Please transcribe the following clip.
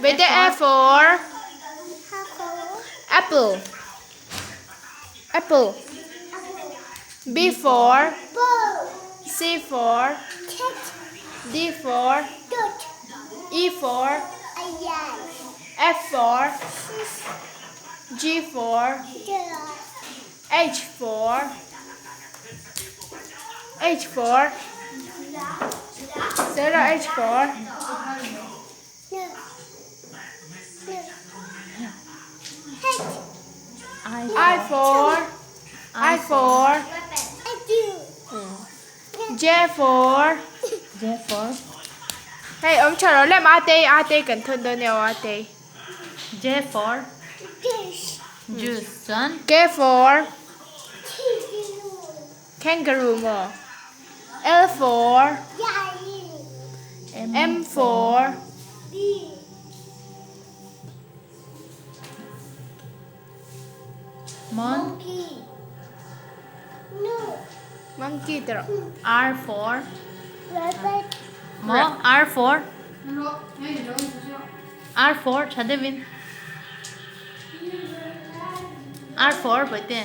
Bete A for apple. Apple. B for C for D for E for F for G for H for H for Sarah H for I for I for J for J for Hei awm tha lo lem a te a te kan thawn dawn nia aw a te. J for juice chuan. K for kangaroo maw L for M for Mon Monkey te rawh. R for Maw R for R for tha deuhin R for Bawihte.